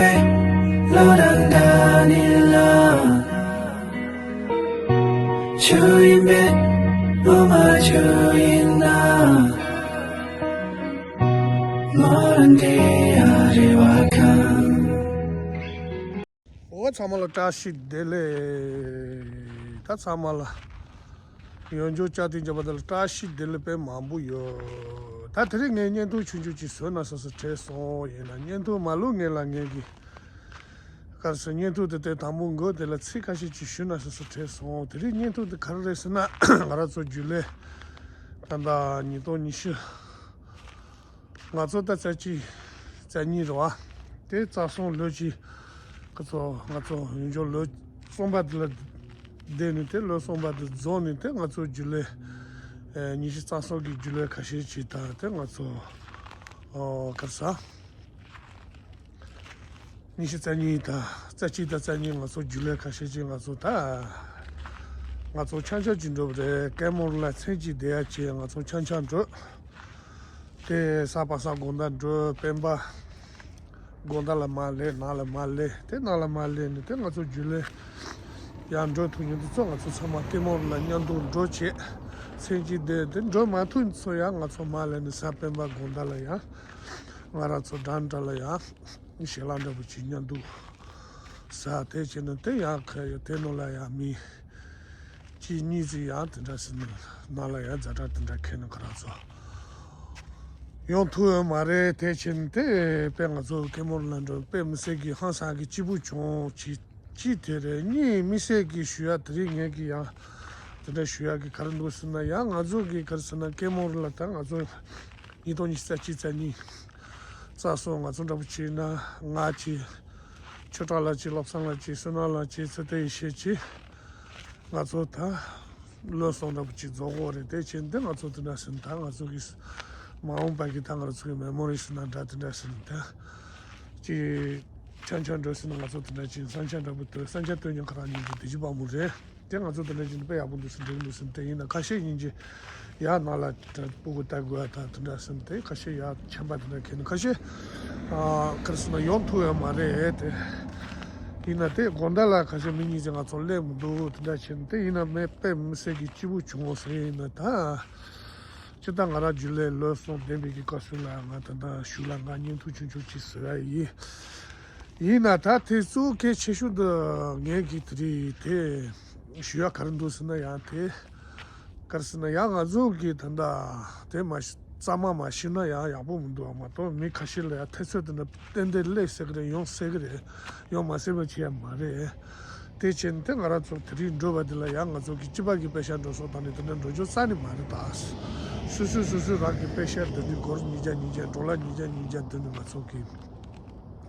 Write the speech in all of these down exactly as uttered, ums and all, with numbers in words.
ལོ་དང་ཟླ་ནི་ལ། ཆུ་ཡིན་པས་ལོ་མ་ཆུ་ཡིན་ན། ལོ་རང་དེ་ཡ་རེ་བ་ཁང་། ཨོ་ཚང་མ་ལ་བཀྲ་ཤིས་བདེ་ལེགས། ད་ཚང་མ་ལ་ཡོན་ཇོ་ཅག་དེ་འཇོག་པ་དེ་ལ་བཀྲ་ཤིས་བདེ་ལེགས་དཔེ་མང་པོ་ཡོད། ད་དེ་རིང་ངས་བརྙན་ཐུང་ཆུང་ཆུང་ཅིག་བཟོས་ན་བཟོས་བཟོས་བྲེལ་སོང་། ཡིན་ན་བརྙན་ཐུང་མ་ལུས་ངེས་ལ་ངེས་ཀྱི། གར་སོང་བརྙན་ཐུང་དེ་དེ་དང་པོ་འགོ་དེ་ལ་ཚིག་ཁ་ཤས་ཅིག་ཞུས་ན་བཟོས་བཟོས་བྲེལ་སོང་། དེ་རིང་བརྙན་ཐུང་དེ་ག་རེ་རེད་ཟེར་ན་ང་རང་ཚོ་རྒྱུན་ལས་ད་ལྟ་ཉིས་སྟོང་ཉི་ཤུ། ང་ཚོ་ད་རྩ་གཅིག་རྩ་གཉིས་རེད་བ། དེ་རྩ་གསུམ་ལོ་གཅིག་ཁ་ཚོ་ང་ཚོ་ཡུན་འཇོག་ལོ་གསུམ་པ་དེ་ལ་བསྡད་ནས་དེ་ལོ་གསུམ་པ་དེ་རྫོགས་ནས་དེ་ང་ཚོ་རྒྱུན་ལས་ཉི་ཤུ་རྩ་གསུམ་གི་རྒྱུན་ལས་ཁ་ཤས་ཅིག་དང་དེ་ང་ཚོ་གར་ས་ཉི་ཤུ་རྩ་གཉིས་དང་རྩ་གཅིག་དང་རྩ་གཉིས་ང་ཚོ་རྒྱུན་ལས་ཁ་ཤས་ཅིག་ང་ཚོ་ད་ང་ཚོ་ཆང་ཆང་ཅིག་འགྲོ་བ་རེད། སྐད་མོར་ལ་མཚན་གཅིག་བསྡད་ཡ་ཅིག་ང་ཚོ་ཆང་ཆང་འགྲོ། དེ་ས་པ་ས་དགོང་དག་འགྲོ། སྤེན་པ་དགོང་དག་ལ་མར་སླེབས། ནང་ལ་མར་སླེབས། དེ་ནང་ལ་མར་སླེབས་ནས་དེ་ང་ཚོ་རྒྱུན་ལས་ཡར་འགྲོ་ཐུབ་མྱོང་དུས་ཚོ་ང་ཚོ་ཚང་མ་སྐད་མོར་ལ་མཉམ་དུ་འགྲོ་བྱས་མཚན་གཅིག་བསྡད། དེ་འགྲོ་མ་ཐུབ་ཚོ་ཡང་ང་ཚོ་མར་སླེབས་ནས་ས་སྤེན་པ་དགོང་དག་ལ་ཡང་ང་རང་ཚོ་འགྲམ་འདྲ་ལ་ཡང་ཞལ་ལག་འདྲ་པོ་ཅིག་མཉམ་དུ་ཟ། དེ་བྱས་ནས་དེ་ཡང་ཁ་ཡོད་དེ་ནང་ལ་ཡང་མི་གཅིག་གཉིས་ཅིག་ཡང་དེ་འདྲ་ཟེར་ནས་ནང་ལ་ཡང་ཛ་དྲག་དེ་འདྲ་ཁྱེར་ནས་ཁོ་རང་ཚོ་ཡོང་ཐུབ་ཡོད་མ་རེད། དེ་བྱས་ནས་དེ་དཔེ་ང་ཚོ་སྐད་མོར་ལ་འགྲོ་དཔེ་མི་སྲིད་ཀྱི་ཧང་སང་གི་སྐྱིད་པོ་བྱུང་། གཅིག་གཅིག་དེ་རེད། གཉིས་མི་སྲིད་ཀྱི་ཞུ་ཡ་དེ་རིང་ངས་ཀྱི་ཡང་དེ་འདྲ་ཞུ་ཡ་གི་ག་རེ་འདུག་ཟེར་ན་ཡང་ང་ཚོ་གི་ག་རེ་ཟེར་ན་སྐད་མོར་ལ་ད་ང་ཚོ་ཉིས་སྟོང་ཉི་ཤུ་རྩ་གཅིག་རྩ་གཉིས་རྩ་གསུམ་ང་ཚོ་འདྲ་པོ་བྱས་ན་ང་གཅིག་ཆོས་གྲགས་ལགས་གཅིག་བློ་བཟང་ལགས་གཅིག་བསོད་ནམས་ལགས་གཅིག་ཚེ་བརྟན་ཡེ་ཤེས་གཅིག་ང་ཚོ་ད་ལོ་གསུམ་འདྲ་པོ་གཅིག་རྫོགས་ཀྱི་ཡོད་རེད། དེ་བྱས་འདི་ང་ཚོ་དེ་འདྲ་ཟེར་ན་ད་ང་ཚོ་གི་མ་འོངས་པ་གི་ད་ང་ཚོ་གི་མེ་མོ་རི་ཟེར་ན་འདྲ་དེ་འདྲ་ཟེར་ན་ད་ཅིག་ཆང་ཆང་འགྲོ་ཟེར་ན་ང་ཚོ་དེ་འདྲ་ཅིག་ས་ཆ་འདྲ་པོ་སྟོན། ས་ཆ་སྟོན་མྱོང་ཁ་རང་ཉིད་ཀྱི་བདེ་སྐྱིད་དཔལ་མོ་རེད། དེ་ང་ཚོ་དེ་འདྲ་ཅིག་དཔེ་ཡག་པོ་འདུག་ཟེར་འགྲིག་འདུག་ཟེར་དེ་ཡིན་ན་ཁ་ཤས་ཡིན་གྱི་ཡར་ནང་ལ་སྤུ་གུ་ལྟ་དགོས་ཡ་དང་དེ་འདྲ་ཟེར་དེ་ཁ་ཤས་ཡར་ཆམ་པ་དེ་འདྲ་ཁྱེར་ནས་ཁ་ཤས་ཨ་ག་རེ་ཟེར་ན་ཡོང་ཐུབ་ཡོད་མ་རེད། དེ་ཡིན་ན་དེ་དགོང་དག་ལ་ཁ་ཤས་མི་གཉིས་ཅིག་ང་ཚོ་སླེབས་མི་འདུག་དེ་འདྲ་བྱས་ནས་དེ་ཡིན་ན་མི་དཔེ་མི་སྲིད་ཀྱི་སྐྱིད་པོ་བྱུང་ཟེར་ཡིན་ན་ད་སྤྱིར་བཏང་ང་རང་རྒྱུན་ལས་ལོ་གསུམ་ལྡན་པའི་གི་སྐབས་སུ་ལ་ང་ད་ལྟ་གཞུག་ལ་ང་བརྙན་ཐུང་ཆུང་ཆུང་ཅིག་བཟོ་ཡ་ཡིན། ཡིན་ན་ད་དེ་གཙོ་གལ་ཆེ་ཤོས་འདི་ངས་གི་དེ་རིང་དེ་ཞུ་ཡ་ག་རེ་འདུག་ཟེར་ན་ཡང་དེ་ག་རེ་ཟེར་ན་ཡང་ང་ཚོ་གི་ད་ལྟ་དེ་མ་གཙང་མ་མ་ཤེས་ན་ཡང་ཡག་པོ་མི་འདུག་བ་མ་གཏོགས་མི་ཁ་ཤས་ལ་ཡང་ཐེ་ཚོད་དེ་འདྲ་ཏན་ཏན་སླེབས་སྲིད་གི་རེད། ཡོང་སྲིད་གི་རེད། ཡོང་མ་སྲིད་པ་བྱས་ཡ་མ་རེད། དེ་བྱས་ནས་དེ་ང་རང་ཚོ་དེ་རིང་འགྲོ་བ་འདི་ལ་ཡང་ང་ཚོ་གི་སྤྱི་པ་གི་པེ་ཤག་འགྲོ་སོང་བཏང་ནས་དེ་འདྲ་འགྲོ་རྒྱུ་རྩ་ནས་མ་རེད་ད། སོ་སོས་སོ་སོའི་རང་གི་པེ་ཤག་བསྡུ་ནས་སྒོར་ཉིས་བརྒྱ་ཉིས་བརྒྱ་ཌོ་ལར་ཉིས་བརྒྱ་ཉིས་བརྒྱ་བསྡུ་ནས་ང་ཚོ་གི་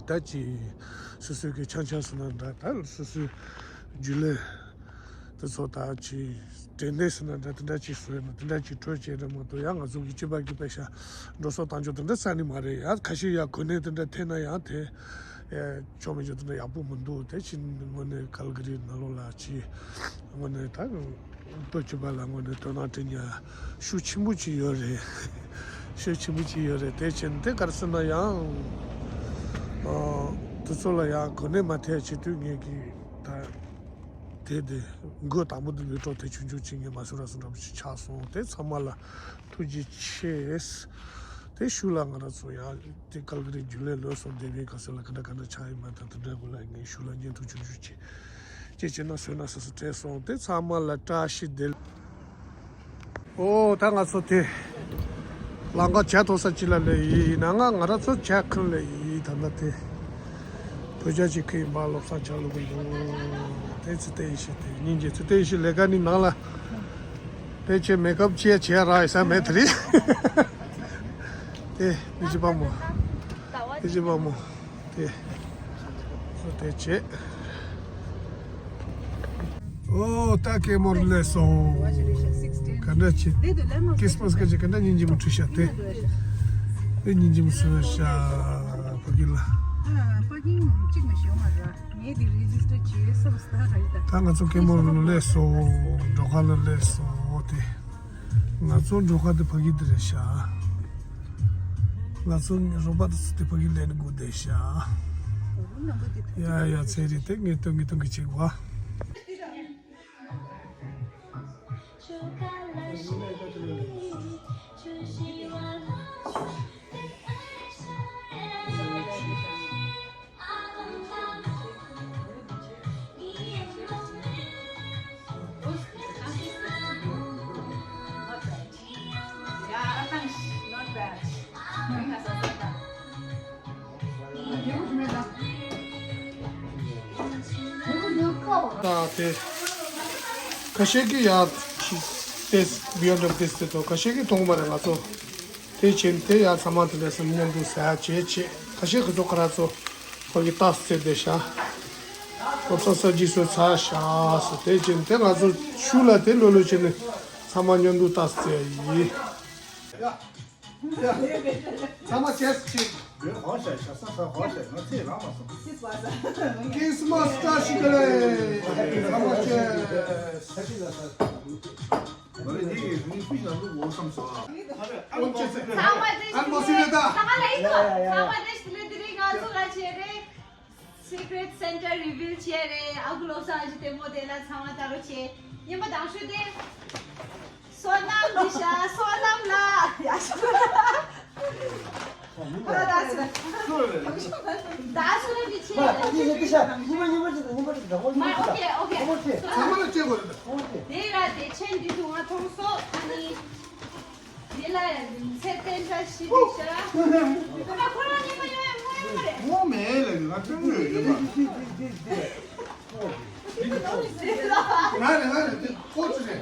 ད་ཅི་སོ་སོའི་གི་ཆང་ཆང་ཟེར་ན་འདྲ་ད་སོ་སོའི་རྒྱུན་ལས་དེ་ཚོ་ད་ཅི་དྲན་གནས་ཟེར་ན་འདྲ་དེ་འདྲ་ཅིག་བཟོས་ན་དེ་འདྲ་ཅིག་སྤྲོད་བྱས་རེད་མ་གཏོགས་ཡང་ང་ཚོ་གི་སྤྱི་པ་གི་པེ་ཤག་འགྲོ་སོང་བཏང་རྒྱུ་དེ་འདྲ་རྩ་ནས་མ་རེད། ཡང་ཁ་ཤས་ཡང་གོ་གནས་དེ་འདྲ་འཐེན་ན་ཡང་དེ། ཨེ། ཆོ་མེད་ཆོ་དེ་འདྲ་ཡག་པོ་མི་འདུག་དེ་ཕྱིན་དངོས་གནས་ཀལ་ག་རི་ནང་ལོགས་ལ་ཅི་དངོས་གནས་ད་ལྟོ་སྤྱི་པ་ལ་དངོས་གནས་དོ་སྣང་སྤྲད་ཉ་ཤུགས་ཆེན་པོ་ཅིག་ཡོད་རེད། ཤུགས་ཆེན་པོ་ཅིག་ཡོད་རེད། དེ་ཕྱིན་དེ་ག་རེ་ཟེར་ན་ཡང་ཨ་དེ་ཚོ་ལ་ཡང་གོ་གནས་མ་ཐེབས་བྱེད་དུས་ངས་ཀྱི་ད་དེ་དེ་མགོ་དང་པོ་དེ་ལུས་གྲོགས་དེ་ཆུང་ཆུང་ཅིག་ངས་མ་བཟོ་ར་སོང་འདྲ་པོ་ཅིག་ཆགས་སོང་། དེ་ཚང་མ་ལ་ཐུགས་རྗེ་ཆེ། དེ་ཤུལ་ལ་ང་རང་ཚོ་ཡང་དེ་ཀལ་ག་རི་རྒྱུན་ལས་ལོས་སོང་བསྡད་པའི་སྐབས་སུ་ལ་ག་འདྲ་ག་འདྲ་ཆགས་ཡིན་མ་དང་དེ་འདྲ་གུ་ལ་ངས་ཤུལ་ལ་བརྙན་ཐུང་ཆུང་ཆུང་ཅིག་ཅེས་བྱས་ན་བཟོས་ན་སོ་སོ་སྤྲད་སོང་། དེ་ཚང་མ་ལ་བཀྲ་ཤིས་བདེ་ལེགས། ཨོ་ད་ང་ཚོ་དེ་ལམ་ཁ་ཇ་འཐུང་ས་ཅིག་ལ་སླེབས་ཡིན། ནང་ང་ང་རང་ཚོ་ཇ་ཁུར་སླེབས་ཡིན། ད་ལྟ་དེ་བོད་ཇ་ཅིག་ཁུར་ཡིན་པ་བློ་བཟང་ཇ་བླུག་གི་འདུག་དེ་ཚེ་བརྟན་ཡེ་ཤེས་དེ་སྙིང་རྗེ། ཚེ་བརྟན་ཡེ་ཤེས་ལས་ཀ་ནི་ནང་ལ། དེ་ཆེ་མེ་ཀབ་ཆེ་བྱས་ར་ཡི་ས་མེད་དེ་རེད། དེ་མི་གཅིག་པ་མོ། མི་གཅིག་པ་མོ། དེ། སོ་དེ་བྱས། ཨོ་ད་སྐད་མོར་སླེབས་སོང་། ག་འདྲ་བྱེད། ཁྲིས་མས་སྐད་ཆ་ག་འདྲ་སྙིང་རྗེ་མོ་བྲིས་ཤག་དེ། དེ་སྙིང་རྗེ་མོ་བཟོས་ཤག་ཕ་གི་ལ། ད་ང་ཚོ་སྐད་མོར་སླེབས་སོང་། འགྲོ་ཁ་ལ་སླེབས་སོང་། ཨོ་དེ། ང་ཚོ་འགྲོ་ཁ་དེ་ཕ་གི་དེ་རེད་ཤག་ང་ཚོ་རོགས་པ་དེ་ཚོ་དེ་ཕ་གི་སླེབས་ནས་སྒུག་བསྡད་ཤག་ཡ་ཡ་ཚེ་རིང་དེ་ངས་སྟོན་གི་སྟོན་གི་བྱེད་གོ། ད་དེ་ཁ་ཤས་ཀྱིས་ཡ་དེ་Beyond of this དེ་ཚོ་ཁ་ཤས་ཀྱིས་མཐོང་མ་རེད། ང་ཚོ་དེ་བྱས་དེ་ཡ་ཚང་མ་དེ་འདྲ་སེམས་མཉམ་དུ་ཟ་ཡ་བྱེད་བྱེད། ཁ་ཤས་ཀྱིས་ཚོ་ཁ་ར་ཚོ་ཁོ་གི་ཏཱས་ཟེར་བསྡད་ཤག་སློབ་གསོ་ས་རྗེས་སུ་ཚར་ཤག་སོ། དེ་བྱས་དེ་ང་ཚོ་ཤུལ་ལ་དེ་ལོ་ལོ་བྱས་ནས་ཚང་མ་མཉམ་དུ་ཏཱས་ཟེར་ཡ་ཡིན། ཚང་མ་ཅེས་ཅིག་ཧོ་ཤ་ཤ་ས་ས་ཧོ་ཤ་ང་ཚེ་རང་མ་སོང་། ཁྲིས་མ་སི་བཀྲ་ཤིས་བདེ་ལེགས། ཚང་མ་ཅེས། ང་རེ་ནི་ནི་ཕི་ཤ་ལུག་འོ་སམ་སོ། ཨ་ལོ་ཅེས་ཚེ་ཨ་མ་ཏེ་ཨ་མོ་སི་ལེ་ད། ཚང་མ་ལ་ཡིན་ནོ། ཚང་མ་ཏེ་ཤི་ལེ་དེ་རིང་ང་ཚོ་ལ་ཆེ་རེད། Secret Center reveal བྱས་རེད། ཨ་ཁུ་བློ་བཟང་ཨ་ཅེ་ལྟད་མོ་དེ་ལ་ཚང་མ་ལྟ་རོགས་བྱེད། ཉན་པ་དང་ཤོས་དེ། བསོད་ནམས་འདི་ཤ་བསོད་ནམས་ལ་ཡ་ཤ་ཁོ་ལ་ད་སུ་ད་སུ་རེད་འདི་ཆེ། ཨོ་ཁེ་ཨོ་ཁེ། ཚང་མ་ལ་སྤྲད་དགོས་རེད། དེ་ར་དེ་ཆེན་འདི་དུ་ང་མཐོང་སོ། ཨ་ནི། དེ་ལ་ཚེ་བརྟན་བཀྲ་ཤིས་བདེ་ཤ། ཁོ་ལ་ཁོ་རང་ཉི་མ་ཡོད་ཡོད་མ་རེད། ངོ་མེད་ལ་ང་སྤྲོད་ཡོད་ཡོད་མ། ང་རེད་ང་རེད་དེ་ཁོ་ཚོ་རེད།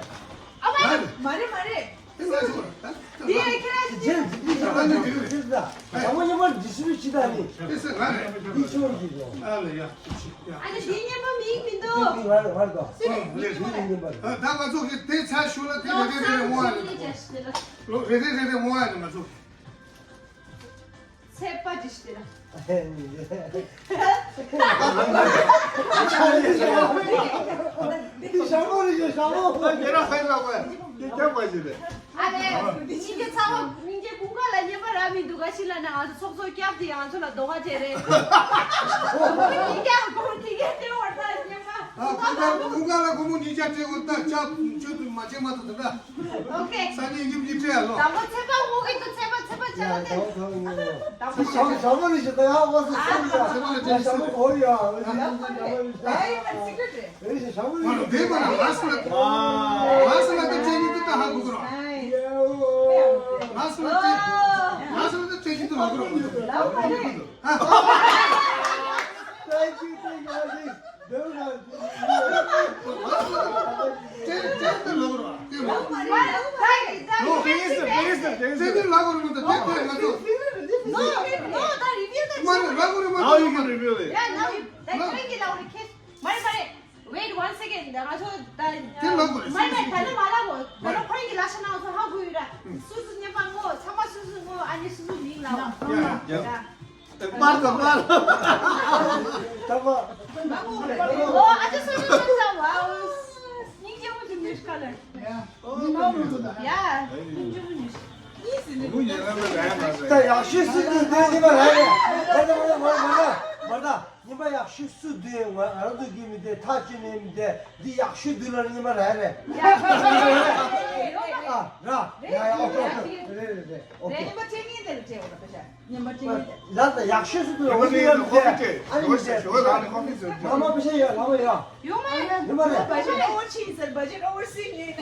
ཨ་མ་ང་རེད། མ་རེད་མ་རེད། དེ་ང་ཚོ་རེད། དེ་ཁྱེད་རང་ཅི་ང་ནི་དེ་རེད། ཟ་མ་ཉི་མ་འདི་སུ་ཅི་ད་ནི། དེ་ཟེར་ང་རེད། འདི་ཆོག་གི་རེད། ཨ་ལ་ཡ། ཨ་ནི་དེ་ཉན་པ་མིག་མི་འདུག་དེ་ང་རེད་ང་རེད་དོ། སུ་རེད་ཉན་པ་རེད། ད་ང་ཚོ་གི་དེ་ཚ་ཞུ་ལ་དེ་རེད་རེད་རེད་རེད་ངོ་ཨ་རེད། ལོ་རེ་རེ་རེ་རེ་ངོ་ཨ་རེ་ང་ཚོ། ཚེ་པ་ཅི་ཞིག་དེ་ལ། འདི་ཞྭ་མོ་རེད་ཞྭ་མོ། ཁྱེད་རང་ཧེ་ལ་བས་ཁྱེད་ཁྱབ་པ་ཞིག་རེད། ཨ་ལེ། སྙིང་རྗེ་ཚ་བོ་སྙིང་རྗེ་ཀུན་དགའ་ལ་ཉན་པ་ར་མི་འདུག་ག་ཤི་ལ་ན་ང་ཚོ་ཚོགས་གཙོ་སྐྱབས་དེ་ང་ཚོ་ལ་དོ་ག་བྱེད་རེད། སྙིང་རྗེ་ཀུན་དགའ་དེ་བར་ད་ཉན་པ། ཨ་ཁོང་ཚོ་ཀུན་དགའ་ལ་ཁོ་མོ་ཉིས་བརྒྱ་སྤྲད་དགོས་ད་ཆབ་མཆོད་དུ་མ་བྱེད་མ་ཐུབ་ད། ཨོ་ཁེ། ས་གནས་ཡིབ་ཡིབ་ཁྲིད་ཡ་ལོ། དང་པོ་ཚེ་པ་ངོ་གི་འདུག་ཚེ་པ་ཚེ་པ་ཅག་ལ་བསྟན། དང་པོ་ཞྭ་མོ་ཞྭ་མོ་ནི་ཞིག་ད་ཡང་བ་སུ་སུ་ཡ། ཞྭ་མོ་གོ་ཡ། ཨེ་ཡ་སི་ཀྲེ་ཊི་རེད། ཨེ་ཞྭ་མོ་ནི་ཞིག་ད་ཡང་བ་སུ་སུ་ཡ། ལ་ཏ་ཅེ་ནི་ཏི་ཏ་ཧ་གོ་གོ་རོ། ལ་སུ་ལ་ཏ་ཅེ་ལ་སུ་ལ་ཏ་ཅེ་ནི་ཏི་ཧ་གོ་རོ། Thank you, thank you, thank you. Now you can reveal it. Wait one second. Yeah. Yeah. མར་དང་མར། མར་དང་མར། ད་མ། ཨོ་ཨ་ཅེ་སོ་སོ་སོ་སོ། Wow. སྙིང་རྗེ་མོ་ཅིག་ནུས་ཁ་ལ། ཡ། སྙིང་རྗེ་མོ་ནུས། ད་ཡག་ཤོས་སུ་དུ་དེ་ཉི་མ་ར་རེད། མར་དང་མར་དང་མར་དང་མར་དང་། ཉི་མ་ཡག་ཤོས་སུ་དུ་ང་རང་ཚོ་རྒྱུས་མི་དེ་ཐག་ཆོད་ནས་མི་དེ་འདི་ཡག་ཤོས་དུ་ལ་ཉི་མ་ར་རེད། ཡ། ཨ་ར། ཡ་ཡ་ཨོ་ཁེ་ཨོ་ཁེ། རེད་རེད་རེད། ཨོ་ཁེ། ཉི་མ་ཆེ་ངེས་དེ་ལ་བྱེད་འོ་ད་ཤ། ཉི་མ་ཆེ་ངེས་དེ། ལ་ད་ཡག་ཤོས་སུ་དུ་ལ་ཉི་མ་ཉི་མ་ཆེ་ངེས་དེ་ཨོ་ཁེ། ཨ་ནི་མི་ཆེ། ཞོ་ལ་ནི་ཁོ་མི་ཟེར། ལ་མ་པི་ཤ་ཡ་ལ་མ་ཡ། ཡོང་མ་ཡ། ཉི་མ་རེད། བ་ཞིག་ཨོ་ཆི་ཟེར་བ་ཞིག་ཨོ་སི་ནི། ཡ་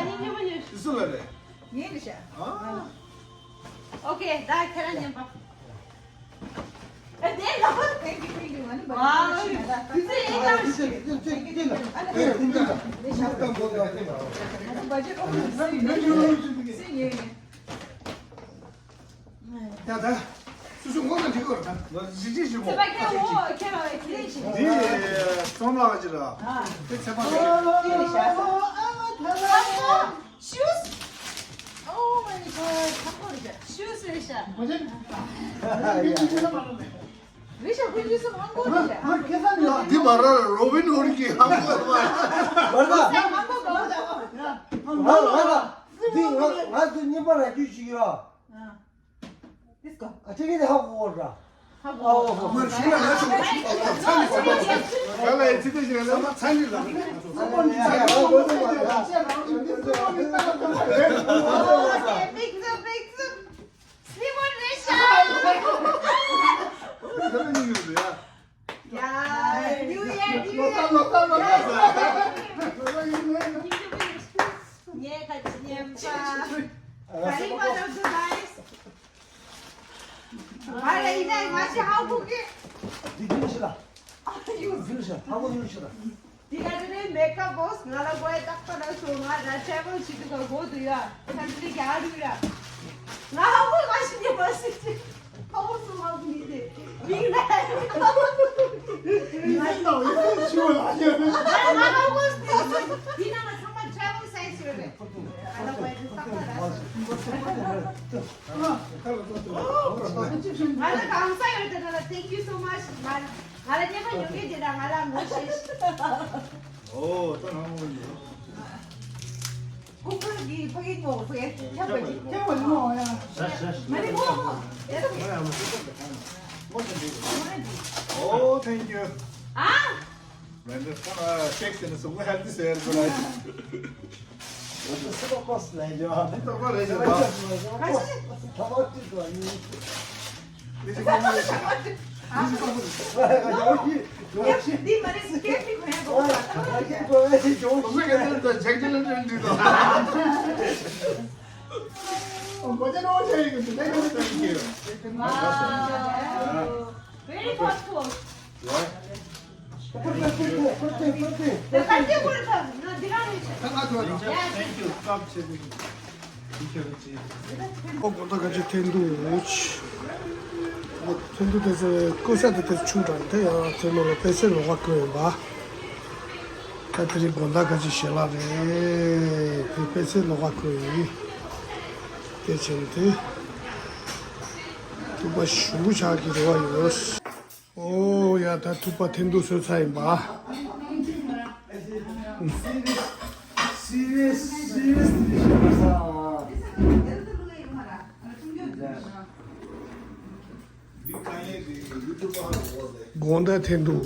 ཉི་ཉི་མ་ཉི། སུ་ལ་རེད། ངའི་རེད་ཤག་ཨ། ཨོ་ཁེ། ད་ཁྱེད་རང་མཉམ་པ། ཨ་དེ་ལ་ཧོ། Thank you, thank you. ཨ་ནི་བ་ཇེ་ཊི་ཨོ་ཤི་ན་ད། དེ་ཚེ་ཨེ་ཀ་ཤི། ཨ་ནི་བ་ཇེ་ཊི་ཨོ་ཤི་སི་ངེ་ནི། ཡ་ད། སུ་སུ་ངོ་མ་འགྲིག་གོ་ར་ད། ང་ཟི་ཅི་ཞིག་མོ། ཚེ་པ་ཁྱེད་འོ་ཁྱེད་རང་བའི་ཁྱེད་ཞིག་འདི་ཙོང་ལགས་ཀྱི་ར། དེ་ཚེ་པ་ཁྱེད། ཁྱེད་ནི་ཤ་ས། Shoes. Oh my God. ཧ་གོ་རེད། Shoes རེད་ཤག་མི་ཤ་ཁུ་ཇི་སུ་ཧང་གོ་རེད་ཤག་འདི་མ་ར་རོ་བིན་ཧུར་གྱི་ཧང་གོ་མ། མ་ར། ཧང་གོ་གོ་ད། མ་ར། འདི་ང་ང་ཚོ་གཉིས་པ་ར་རྒྱུ་ཞིག་ཡོད། Let's go. ཨ་ཅེ་གི་དེ་ཧ་གོ་གོ་ར། ཨོ་ཧོ། མར་ཞུ་ལ་ལ་ཞུ་ལ་ཞུ་ལ་ཚ་ནི་ཚ་ནི་ཚ་ནི་ལ་ཚ་ནི་ལ་ཚ་ནི་ལ། Big the, big the. Slimming Nation. ཡ། New Year, New Year. ངས་ཁ་ཆེ་ཉན་པ། ག་རེ་པ་ལོ་དུ་ནའིས། ང་ལ་ཡིན་ན་ང་ཞིག་ཧ་གོ་གི། འདི་འདི་ཞིག་ལ། འདི་ཞིག་ལ། ཧ་གོ་འདི་ཞིག་ལ། འདི་ག་དེ་ནས་མེ་ཀབ་བོས་ང་ལ་མགོ་ཡ་ཏག་ཏག་ལ་སོ་ང་ལ་ཁྲལ་པོ་ཞིག་ཏུ་ག་གོ་དུ་ཡ། ཁྲལ་ཏི་ག་རུ་ཡ། ང་ཧ་གོ་ང་ཞིག་ཉེ་པ་ཞིག་ཅི། ཧ་གོ་སུ་ཧ་གོ་མི་དེ། མིང་ལ། མི་ཚེ་ནང་ཡི་ཚེ་ཆུ་ལ་ཡ། ང་ཧ་གོ་སུ་དེ་སུ་དེ་ན་ང་ཚང་མ་ཁྲལ་པོ་སའི་སུ་རེད། ང་ལ་མགོ་ཡ་ཏག་ཏག་ལ་སོ། ང་ལ་གང་ས་ཡོད་དེ་ང་ལ་thank you so much། ང་ང་ལ་ཉེ་བ་ཉོ་གི་དེ་ན་ང་ལ་ངོ་ཤེས་ཤེས། ཨོ་ད་ང་ངོ་ཡོད། ཀུ་ཀུ་གི་ཕ་གི་ཉོ་ཕ་གི་ཁྱབ་པ་ཅིག་ཁྱབ་པ་ཉོ་ཡ། ཤ་ཤ་ཤ། མ་ནི་ངོ་ངོ་ཡ། ཨོ་thank you། ཨ། When the sun uh, shakes in the sun, we have this air, but I. Super cost like you are. Super cost like you are. Thank you. Wow. Very thoughtful. ཨོ་དགོང་དག་ག་ཅིག་འཐེན་འདུག་འཐེན་འདུག་དེ་ཚོ་བཀོལ་ས་དེ་དེར་ཆུང་དྲགས་དེ་ཡང་དེ་ནང་ལ་པད་ཚལ་ལོགས་ཀ་བཀོལ་ཡིན་པ། ད་དེ་རིང་དགོང་དག་ག་ཅིག་ཞལ་ལག་རེད་དེ་པད་ཚལ་ལོགས་ཀ་བཀོལ་ཡིན། དེ་བྱས་ནས་དེ་ཐུག་པ་ཞུ་གུ་ཆག་གི་རེ་བ་ཡོད། ཨོ་ཡ་ད་ཐུག་པ་འཐེན་འདུག་བཟོས་ཚར་ཡིན་པ། Serious, serious, serious. དགོང་དག་འཐེན་འདུག་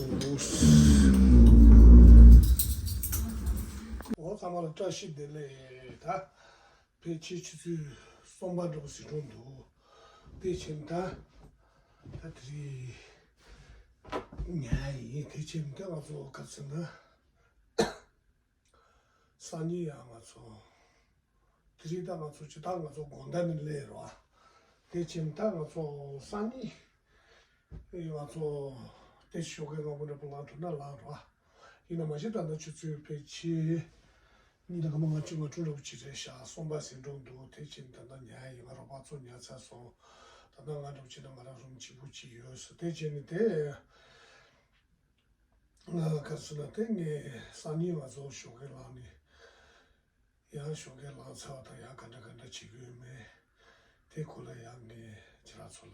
འོ་ཚང་མ་ལ་བཀྲ་ཤིས་བདེ་ལེགས། ད་ཕལ་ཆེར་ཆུ་ཚོད་གསུམ་པ་འགྲོ་ཟིན་འགྲོ་འདུག་དེ་ཕྱིན་ད་ད་དེ་རིང་ཉལ་ཡིན། དེ་ཕྱིན་ད་ང་ཚོ་ག་ཚོད་ན། སང་ཉིན་ཡང་ང་ཚོ། དེ་རིང་ད་ང་ཚོ་ཇི་ལྟར་ང་ཚོ་དགོང་དག་ནས་སླེབས་རོགས། དེ་ཕྱིན་ད་ང་ཚོ་སང་ཉིན་ང་ཚོ་དེ་ཞོགས་ཀས་སྔ་པོ་འདྲ་པོ་ལངས་ཐུབ་ན་ལངས་རོགས། ཡིན་ན་མ་གཞི་ད་ལྟ་ཆུ་ཚོད་ཕལ་ཆེར་གཉིས་དང་སྐར་མ་ལྔ་བཅུ་ང་དྲུག་འདྲ་པོ་ཅིག་རེད་ཤག་གསུམ་པ་ཟིན་འགྲོ་འདུག་དེ་ཕྱིན་ད་ལྟ་ཉལ་ཡིན། ང་རོགས་པ་ཚོ་ཉལ་ཚར་སོང་། ད་ལྟ་ང་འདྲ་པོ་བྱས་ན་ང་རང་རུམ་གཅིག་པུ་ཅིག་ཡོད་ས། དེ་བྱས་ནས་དེ། ང་ག་རེ་ཟེར་ན་དེ་ངས་སང་ཉིན་ང་ཚོ་ཞོགས་ཀས་ལངས་ནས་ཡང་ཞོགས་ཀས་ལངས་ཚར་བ་དང་ཡང་ག་འདྲ་ག་འདྲ་བྱེད་དགོས་མེད་དེ་ཁོ་ལ་ཡང་ངས་ཁྱེད་རང་ཚོ་ལ་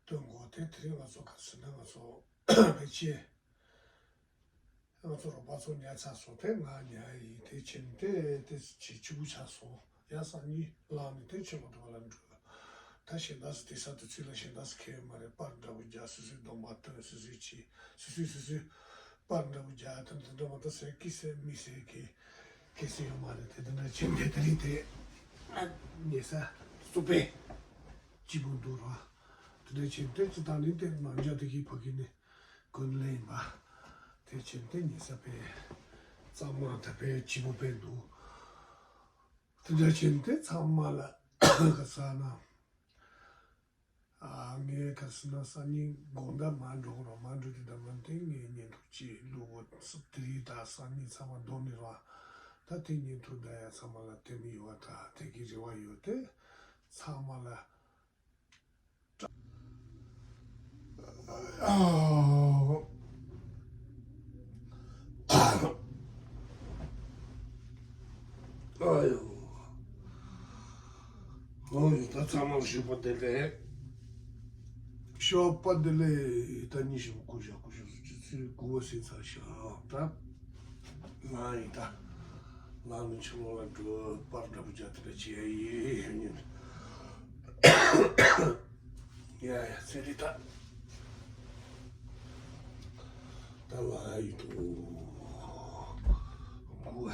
སྟོན་དགོས། དེ་དེ་རིང་ང་ཚོ་ག་རེ་ཟེར་ན་ང་ཚོ་ཕལ་ཆེར་ང་ཚོ་རོགས་པ་ཚོ་ཉལ་ཚར་སོང་། དེ་ང་ཉལ་ཡིན། དེ་ཕྱིན་དེ་དེ་ཕྱི་ཕྱི་གུ་ཆགས་སོང་། ཡང་སང་ཉིན་ལངས་ནས་དེ་ཆོས་པ་དུ་བ་ལ་འགྲོ། ད་གཞན་དག་སུ་དེ་ས་དུ་ཚུལ་ལ་གཞན་དག་སུ་ཁེལ་མ་རེད། པར་འདྲ་པོ་རྒྱག་སུ་སུའི་གདོང་པ་སྟོན་སུ་སུའི་ཆི་སུ་སུའི་སུ་སུའི་པར་འདྲ་པོ་རྒྱག་ད་དེ་འདྲ་མ་ད་ཟེར་ཀི་ཟེར་མི་ཟེར་གི་ཁེ་སི་ཡོད་མ་རེད། དེ་དེ་འདྲ་ཕྱིན་དེ་དེ་རིང་དེ་ཉེ་ས་སུ་པེ་སྐྱིད་པོ་འདུག་ར། དེ་འདྲ་ཕྱིན་དེ་ཅི་དང་ནི་དེ་མ་འཇག་དེ་གི་ཕ་གི་ནི་ཀུན་ལེན་པ། དེ་ཕྱིན་དེ་ཉེ་ས་པེ་གཙང་མ་ད་པེ་སྐྱིད་པོ་པེ་འདུག་དེ་འདྲ་བྱས་ནས་དེ་ཚང་མ་ལ་ག་ས་ན། ཨ་ངས་ག་ས་ན་སང་ཉིན་དགོང་དག་མ་འགྲོ་རོགས། མ་འགྲོ་དུས་ད་མ་དེ་ངས་བརྙན་ཐུང་ཅིག་བླུག་གོ་སྲིད། དེ་རིང་དང་སང་ཉིན་ཚང་མ་འདོན་ནི་རོགས། ད་དེ་བརྙན་ཐུང་ད་ཡ་ཚང་མ་ལ་སྟོན་མི་ཡོད་པ་ད་དེ་གི་རེ་བ་ཡོད་དེ་ཚང་མ་ལ། ཨ་ཡོ། ཨོ་ཡོ། ད་ཚང་མ་ལ་ཞོགས་པ་བདེ་ལེགས། ཞོགས་པ་བདེ་ལེགས། ད་ཉིན་ཞིག་སྐུ་ཞབས་སྐུ་ཞབས་སུ་ཅི་ཚུལ་དགུ་པ་ཟིན་ཚར་ཤག་ད་ང་ཡིན་ད། ལག་ནས་ཕྱི་ལོགས་ལ་འགྲོ། པར་འདྲ་པོ་རྒྱག་དེ་འདྲ་བྱེད་ཡ་ཡིན། ཡ་ཡ་ཚེ་རི་ད། ད་ལ་ཡི་དུ། བུ།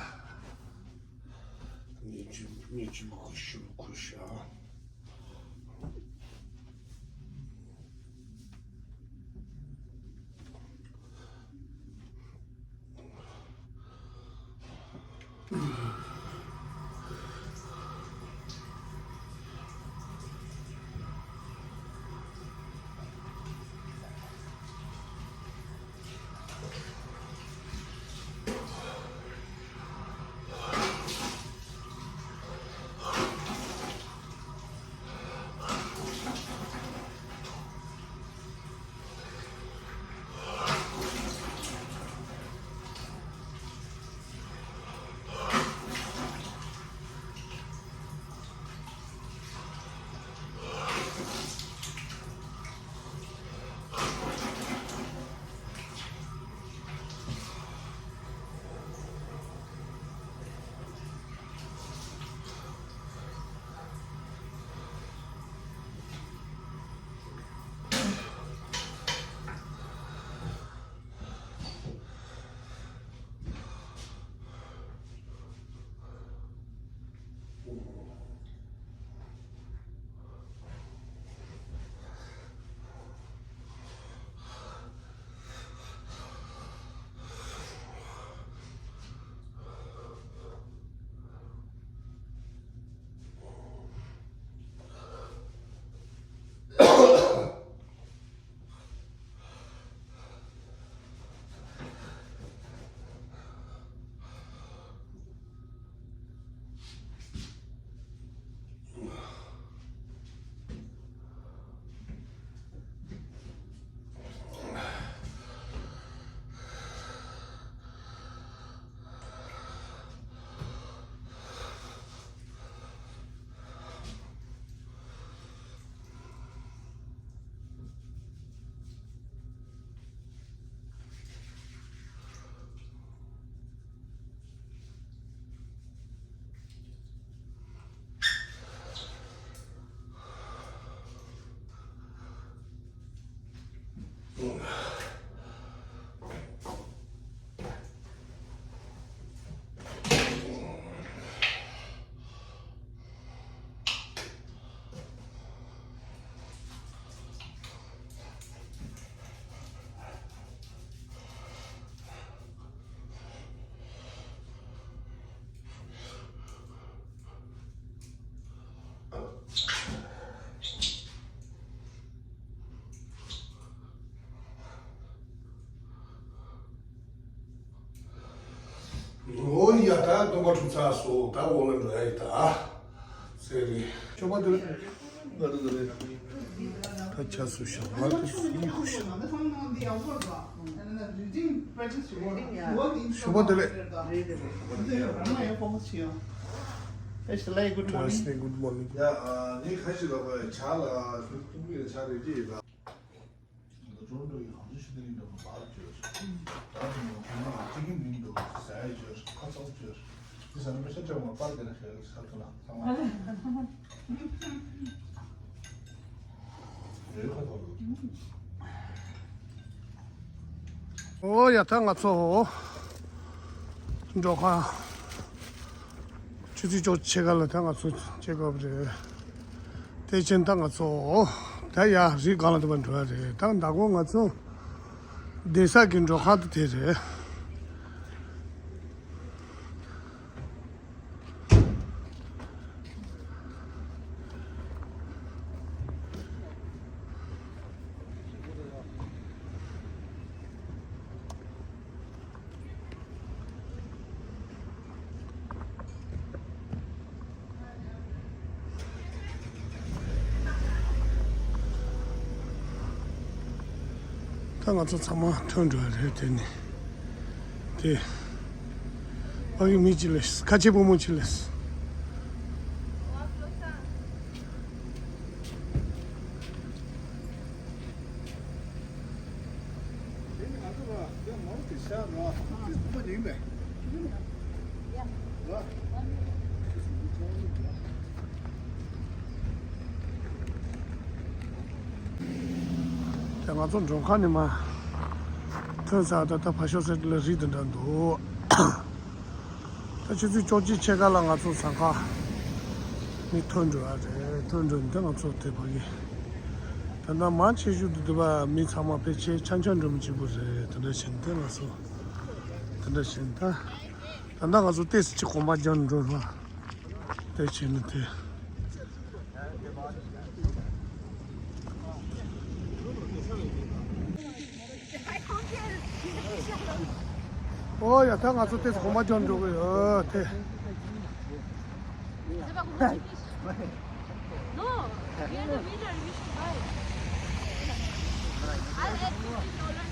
ཉི་ཅུ་ཉི་ཅུ་གུ་ཤུ་གུ་ཤ། ཨོ་ཡ། ད་སྟོན་པ་གྲུབ་ཚར་སོང་། ད་འོག་ལ་འགྲོ་ཡ་ཡིན་ད། ཟེར་རེད། ཆོག་པ་འདུག་ལེ། ད་ཆ་སུ་ཤ་མ་དུ་སུ་ཡི་ཁུ་ཤ། ཆོག་པ་འདུག་ལེ། Translate, good morning. ཡ། ཨ། ནི་ཁ་ཤས་ལ་བ་ཆ་ལ་ཤུགས་གཏོང་གི་ཆ་རེ་ཅི་ཡིན་ད། ད་ཀྲོ་ཀྲོ་ཡི་ཧང་ཟོ་ཤི་ཏི་ལིང་འདྲ་པོ་པར་བཅོས། ད་དུང་ཁོང་ལ་ཅི་གི་མིང་འདུག་ཟ་ཡ་བཅོས། ཁ་ཚག་བཅོས། དེ་ཟ་ན་མི་ཤ་ཅག་མ་པར་དེ་ན་ཤེས་ས་ཐུ་ན་ཚང་མ་རེད་ཁ་ཐོག་ལ། ཨོ་ཡ། ད་ང་ཚོ་འགྲོ་ཁ། ཆུ་ཚོད་བཅུ་ཕྱེད་ཀ་ལ་ད་ང་ཚོ་ཆེག་ཨབ་རེད། དེ་ཕྱིན་ད་ང་ཚོ་ད་ཡ་རི་སྒང་ལ་འདི་པར་འགྲོ་ཡ་རེད། ད་ཟླ་གོང་ང་ཚོ་བསྡད་ས་གི་འགྲོ་ཁང་དེ་དེ་རེད། ད་ང་ཚོ་ཚང་མ་ཐོན་འགྲོ་ཡ་རེད། དེ་ནི་དེ་ཕ་གི་མི་ཅི་ལས་ཁ་ཆེ་བུ་མོ་ཅི་ལས། དེ་ནི་ང་ཚོ་ལ་དེ་མོ་དེ་ཤ་ར་དེ་ཁོ་ཉིན་མེད་ར། ཡ། ཡ། ཡ། ཡ། ཡ། ང་ཚོ་མགྲོན་ཁང་ནས་མར་ཐོན་ཚར། ད་ལྟ་ཕར་ཕྱོགས་སེ་ལ་རི་དེ་འདྲ་འདུག་ད་ཆུ་ཚོད་བཅོ་གཅིག་ཕྱེད་ཀ་ལ་ང་ཚོ་ཟ་ཁང་ནས་ཐོན་འགྲོ་ཡ་རེད། ཐོན་འགྲོ་ནས་ང་ཚོ་དེ་ཕ་གི། ད་ལྟ་མང་ཆེ་ཤོས་དེ་དུ་བ་མི་ཚང་མ་ཕལ་ཆེར་འཆམ་འཆམ་འགྲོ་མི་གཅིག་པུ་རེད། དེ་འདྲ་བྱས་ནས་ང་ཚོ་དེ་འདྲ་བྱས་ནས་ད། ད་ལྟ་ང་ཚོ་ཏོག་ཙམ་ཅིག་གོམ་པ་རྒྱག་འགྲོ་ལ། དེ་བྱས་ནས་དེ། ཨོ་ཡ། ད་ང་ཚོ་ཏོག་ཙམ་གོམ་པ་རྒྱག་འགྲོ་གི་ཡོད་དེ། No, we are the winner. We should buy. I'll add fifty dollars.